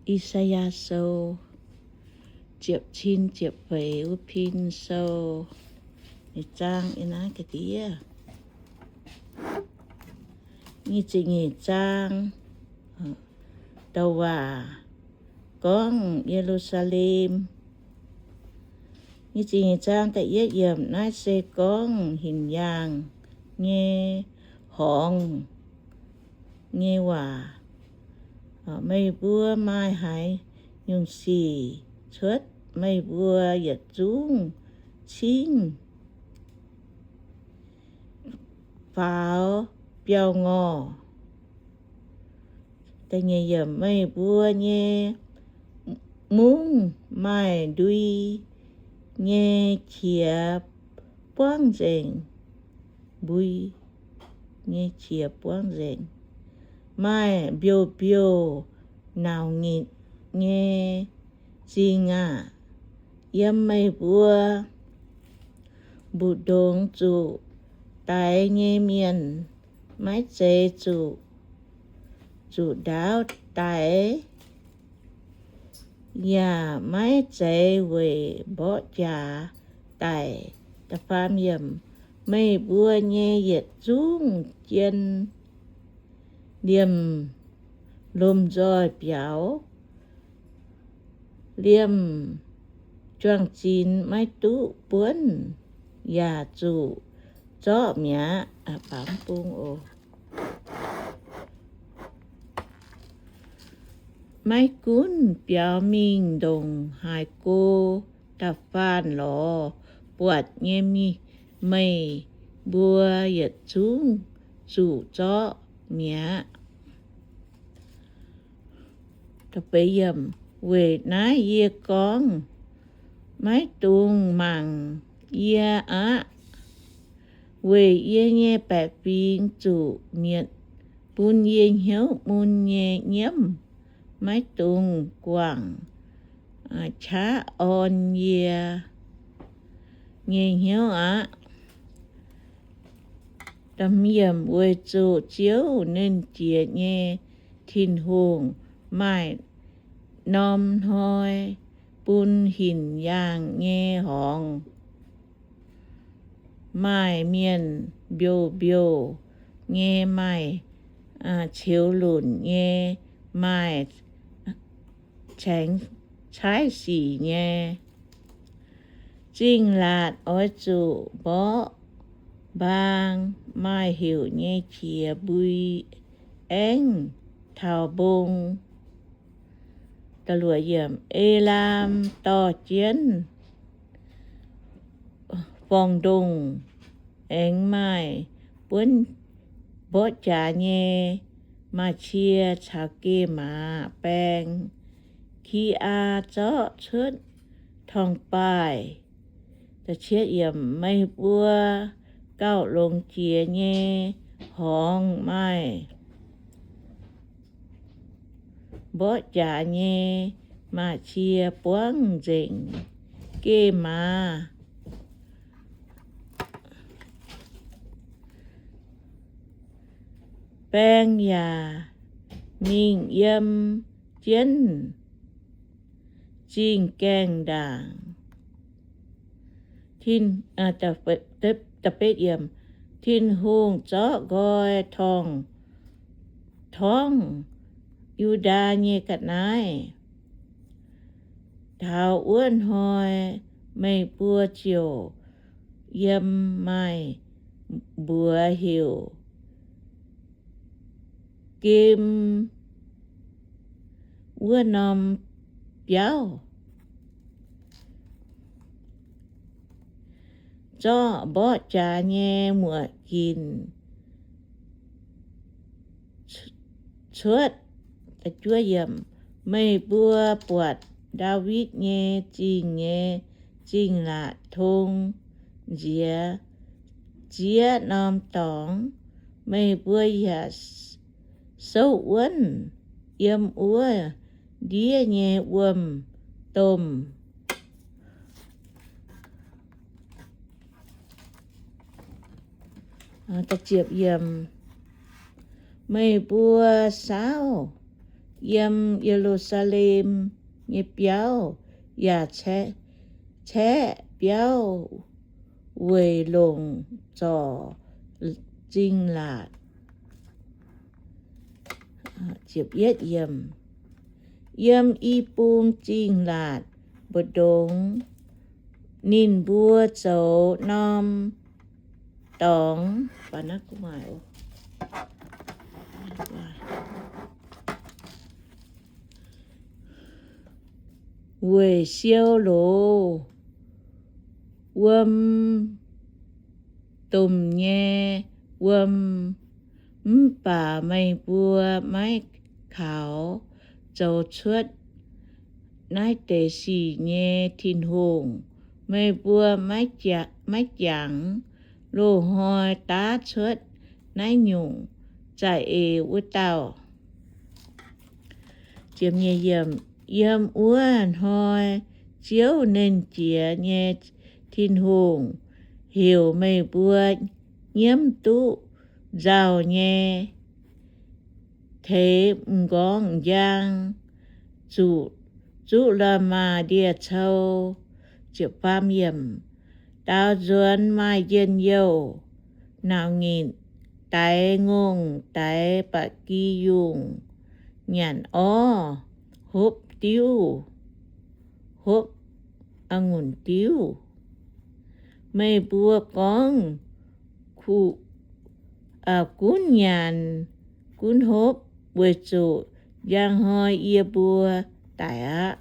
I^saa^yaa Sou ziepc cin ziepc feix wuov pin sou, nyeic zaang yiem naaiv ga'ndiev. Nyic ziepc nyeic zaang, douc waac gorngv Ye^lu^saa^lem. Nyic ziepc nyeic zaang da'yietv yiemc. Naaiv se gorngv hinc yaangh nyei horngz nyei waac. Meih mbuo maaih haaix nyungc sic cuotv, meih mbuo yietc zungv cingv faaux biauv-ngorh. Meih mbuo nyei mungv maaih ndui nyei qiex buangv nzengc, mbui nyei qiex buangv nzengc, maaih mbiouh mbiouh nauc nyitc nyei zingh aah! Yiem meih mbuo mbu'ndongx zuqc daix nyei mienh, maiv zeiz zuqc, zuqc ndaauv daix, yaac maiv zeiz weic mborqv jaax daic. Meih mbuo nyei yietc zungv jien liemh lomh nzoih biaux, liemh juang-zinx maiv duqv buonv, yaac zuqc zorqv mi'aqv. Mv bung oc. Maiv gunv biaux mingh ndongc haaix go, da'faanh lorz buatc nyei mienh, meih mbuo yietc zungv zuqc zorqv mi'aqv. Weic naaiv yie gorngv, maiv dungx mangc yie aqv. Weic yie nyei baeqc fingx zuqc mietc bun yie hnyouv mun nyei nyiemv. Maiv dungx guangc qaqv orn yie nyei hnyouv aqv. Weic zuqc Ziouv, Nernh Jiex nyei Tin-Hungh, maaih norm hnoi bun hinc yaangh nyei horngz, maaih mienh mbiouh mbiouh nyei, maaih ceux lunc nyei, maaih caengx caaiv sic nyei. Zingh laatc oix zuqc mborqv mbaang, maaih heuc nyei qiex mbui aengv taux mbong. Elaam dorh jienv forng-ndongh, aengx maaih buonv mborqv jaax nyei, maaih cie caux geh maaz baeng. Ki^aa zorqv cuotv torngv-baaih. Meih mbuo gauh longx jiex nyei horngz maaih mborqv jaax nyei, maaih cie buangv nzengc geh maaz baeng yaac mingh yiem jienv zingh gaengh ndaangc. Tin-Hungh zorqv nqoi torngv, torngv Yu^ndaa nyei ga'naaiv. Taux wuov hnoi meih mbuo ziouc yiem maaih mbuox heuc Gem wuov norm biauv, zorqv mborqv jaax nyei muoc ginc cuotv. Meih mbuo buatc Ndaawitv nyei Zingh nyei zingh laatc tong nziex ziex norm dorngx. Meih mbuo yaac souv wuonv yiem wuov ndiev nyei wuom-domh. Meih mbuo saauv yiem Ye^lu^saa^lem nyei biauv, yaac caeqv biauv weic longc zorc zingh laatc. Yiem i bung zingh laatc mbu'ndongx, ninh mbuo zoux norm dorngx weic siou loz wuom domh nyei wuom, mv baac meih mbuo maiv kaux zoux cuotv naaiv deix sic nyei Tin-Hungh. Meih mbuo maiv jangx loz-hnoi daav cuotv naaiv nyungc za'eix wuov dauh. Yiem wuov hnoi Ziouv, Nernh Jiex nyei Tin-Hungh, heuc meih mbuo nyiemv duqv nzauh nyei, teix m'nqorngv njang, zuqc zuqv la'maah ndie-cou. Daaux nzuonx maaih njien-youh, nauc nyitc, daix ngongh daix ba'gi yungh, nyanc orv, hopv diuv, hopv a'ngunc diuv. Meih mbuo gorngv, gunv nyanc gunv hopv, weic zuqc njang hnoi yie mbuo daic aqv.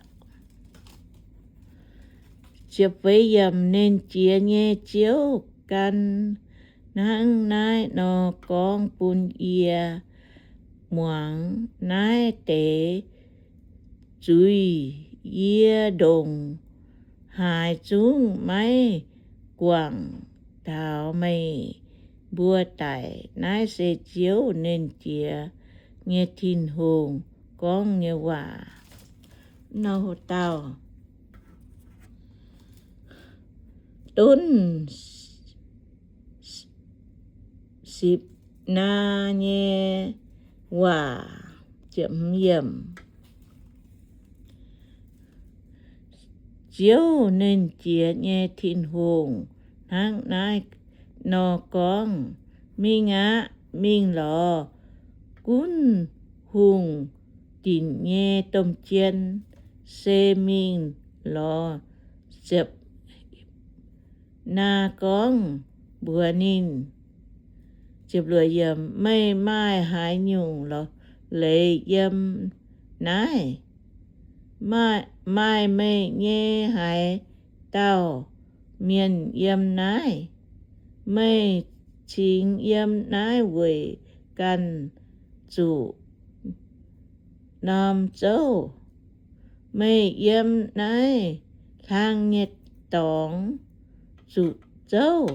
Nernh Jiex nyei Ziouv gan hnangv naaiv nor gorngv bun yie muangx. Naaiv deix zuiz yie ndongc haaix zungv maiv guangc taux meih mbuo daic. Naaiv se Ziouv, Nernh Jiex nyei Tin-Hungh, gorngv nyei waac. Nor dauh dunv Sipc^naa nyei waac. Ziouv, Nernh Jiex nyei Tin-Hungh, hnangv naaiv nor gorngv, Mingh aqv. Mingh lorz gunv hungh dinc nyei domh jien, se mingh lorz Sipc^naa gorngv mbuox ninh, Meih maaih haaix nyungc leiz yiem naaiv? Maaih meih nyei haaix dauh mienh yiem naaiv? Meih cingx yiem naaiv weic ganh zuqc norm zouv? Meih yiem naaiv hlang nyei dorngx zuqc zouv,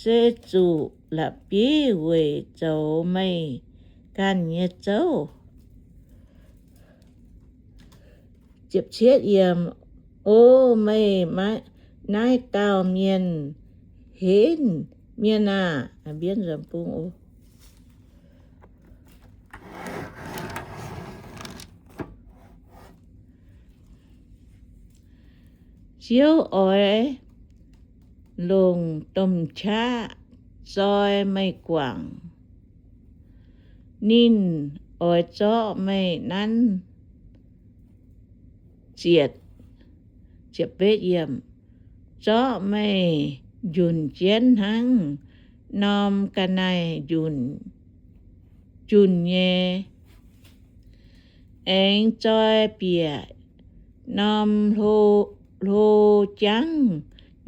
se zuqc la'bieiv weic zoux meih ganh nyei zouv? O meih naaiv dauh mienh henv mienh aah! Ziouv oix longc domh qaqv zoi meih guangc. Ninh oix zorqv meih nanv zietc, zorqv meih njunc jienv hnangv norm ga'naaiv njunc, njunc nyei, aengx zoi bieqc norm hlo jangv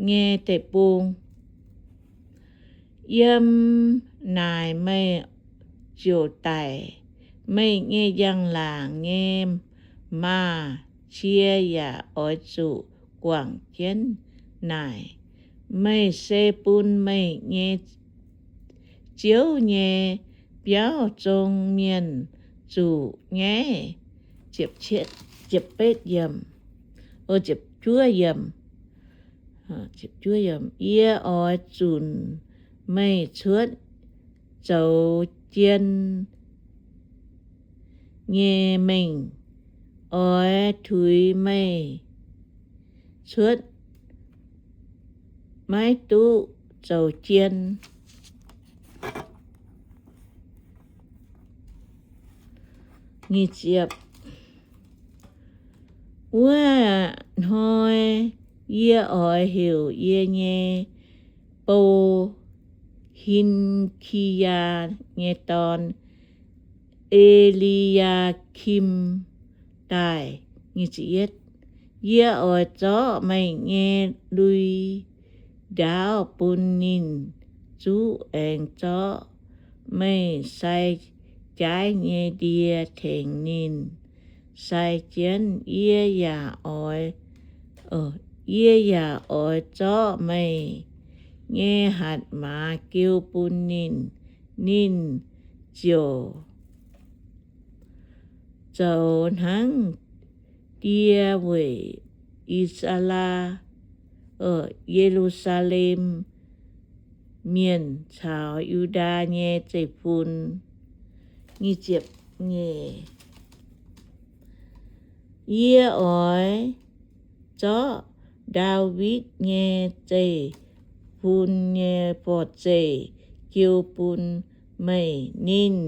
nyei deic-bung. Yiem naaic meih ziouc daic. Meih nyei njang-laangc nyei maaz-cie yaac oix zuqc guangc jienv naaic. Meih se bun meih nyei Ziouv nyei biauv zong mienh zuqc nyaiv. Yie oix zunc meih cuotv zoux jien, nyei mengh, oix tuix meih cuotv, maiv duqv zoux jien. Wuov hnoi yie oix heuc yie nyei bou, Hin^ki^yaa nyei dorn, E^li^yaa^kim, daaih. Yie oix zorqv meih nyei lui-ndaauv bun ninh zuqv, aengx zorqv meih sai jaaiv nyei ndie tengx ninh sai jienv. Yie yaac oix, yie yaac oix zorqv meih nyei hatc maaz jiu bun ninh. Ninh ziouc zoux hnangv ndie weic I^saa^laa, Ye^lu^saa^lem Mienh caux Yu^ndaa nyei zeiv-fun. Yie oix zorqv Ndaawitv nyei zeiv-fun nyei forv-zeih jiu bun meih. Ninh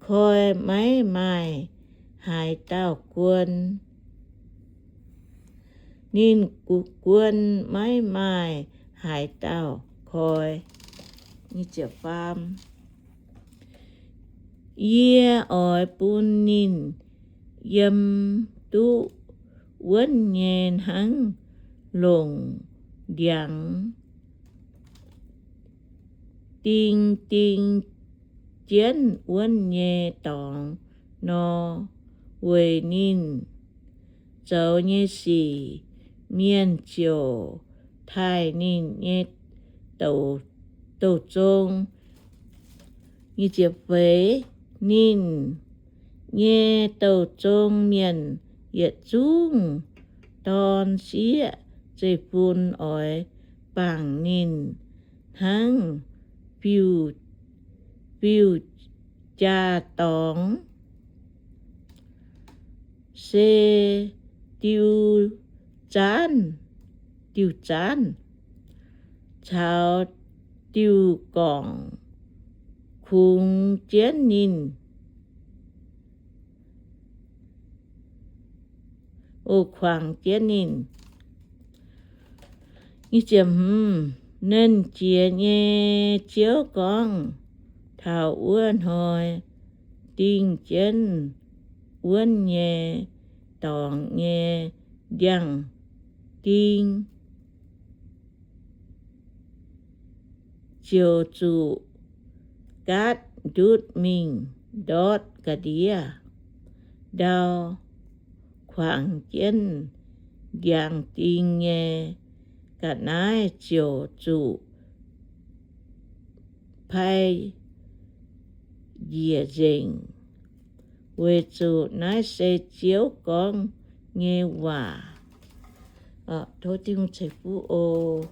koi maiv maaih haaix dauh guon. Ninh guon maiv maaih haaix dauh koi. Yie oix bun ninh yiem duqv wuonv nyei hnangv longc ndiangx ding ding jienv wuonv nyei dorngx nor. Weic ninh zoux nyei sic mienh ziouc taaih ninh nyei douc zong. Ninh nyei douc zong mienh yietc zungv dorn sieqv zeiv-fun oix bangc ninh hnangv fiuv-jaa-dorngx, se diuh zaanv, diuh zaanv caux diuh gorngc kungx jienv ninh, o, kuangx jienv ninh. Nernh Jiex nyei Ziouv gorngv, taux wuov hnoi ding jienv wuonv nyei dorngx nyei ndiangx-ding ziouc zuqc gaatv ndutv mingh ndortv ga'ndiev ndau, kuangx jienv ndiangx-ding nyei ga'naaiv ziouc zuqc pai njiec nzengc, weic zuqc naaiv se Ziouv gorngv nyei waac. Tov Tin-Hungh ceix fuqv oc.